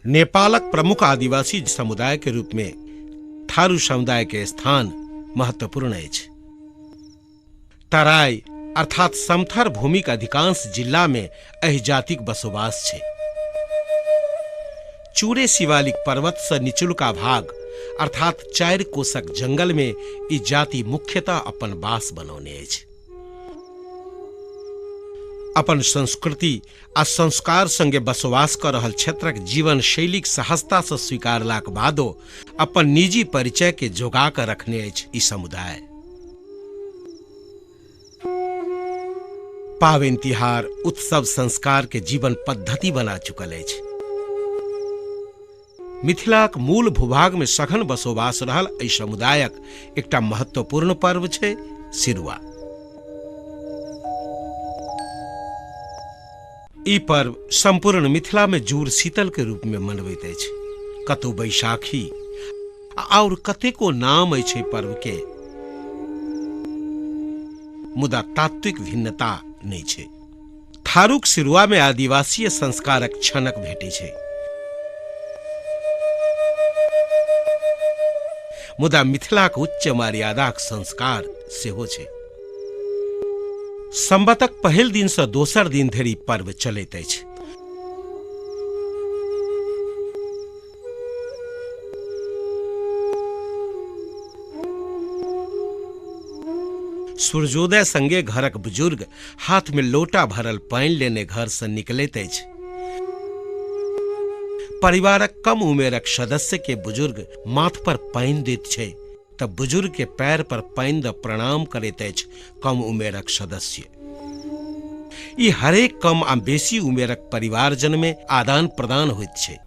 नेपालक प्रमुख आदिवासी समुदाय के रूप में थारू समुदाय के स्थान महत्वपूर्ण अछि। तराई अर्थात समथर भूमिक अधिकांश जिला में एहि जातिक बसोबास छै। चूरे शिवालिक पर्वत से निचुलका भाग अर्थात 4 कोसक जंगल में ई जाति मुख्यतः अपन वास बनौने अछि। अपन संस्कृति आ संस्कार संगे बसोबास क रहल क्षेत्रक जीवन शैलीक सहजता से स्वीकारलाक बादो अपन निजी परिचय के जोगा क रखने अछि ई समुदाय। पावनि तिहार उत्सव संस्कार के जीवन पद्धति बना चुकल अछि। मिथिलाक मूल भूभाग में सघन बसोबास रहल एहि समुदायक एकटा महत्वपूर्ण पर्व छै सिरुआ। ई पर्व संपूर्ण मिथिला में जूड़ शीतल के रूप में मनबैत अछि। कतौ बैशाखी और कतेको नाम अछि एहि पर्व के, मुदा तात्विक भिन्नता नहीं छै। थारूक सिरुआ में आदिवासीय संस्कारक छनक भेटै छै, मुदा मिथिलाक उच्च मर्यादाक संस्कार सेहो छै। संवतक पहिल दिन से दोसर दिन धरि पर्व चलैत अछि। सूर्योदय संगे घरक बुजुर्ग हाथ में लोटा भरल पानि लेने घर से निकलैत अछि। परिवारक कम उमेरक सदस्य के बुजुर्ग माथ पर पानि दैत छै त बुजुर्ग के पैर पर पानि द प्रणाम करैत अछि कम उमेरक सदस्य। ई हरेक कम आ बेसी उमेरक परिवारजन में आदान प्रदान होइत छै।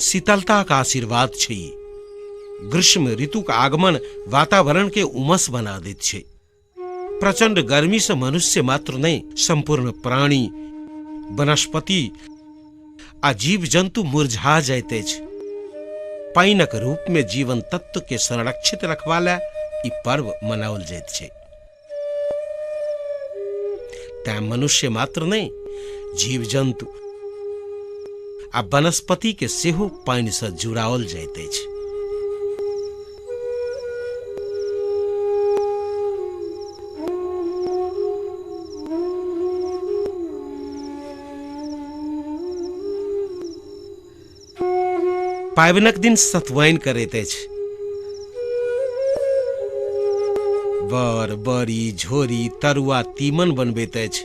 शीतलताक आशीर्वाद छै ई। ग्रीष्म ऋतुक आगमन वातावरण के उमस बना दैत छै। प्रचंड गर्मी से मनुष्य मात्र नहीं, संपूर्ण प्राणी, वनस्पति आ जीव जंतु मुरझा जाइत अछि। पानिक रूप में जीवन तत्व के संरक्षित रखबा लए ई पर्व मनाओल जाइत छै। तैं मनुष्य मात्र नहीं, जीव जंतु आ वनस्पति के सेहो पानि से जुड़ाओल जाइत अछि। पाबनिक दिन सतुआइन करैत अछि। बर बड़ी झोरी तरुआ तीमन बनबैत अछि।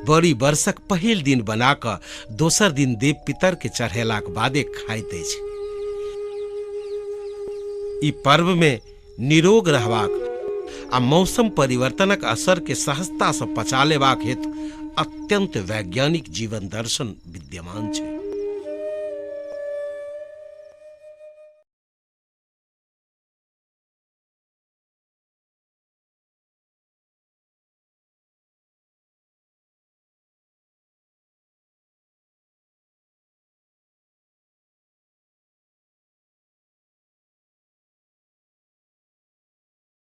बड़ी वर्षक पहिल दिन बना कऽ दोसर दिन देव पितर के चढ़ेलाक बादे खाइत अछि। ई पर्व में निरोग रहबाक आ मौसम परिवर्तनक असर के सहजता से पचा लेबाक हेतु अत्यंत वैज्ञानिक जीवन दर्शन विद्यमान छै।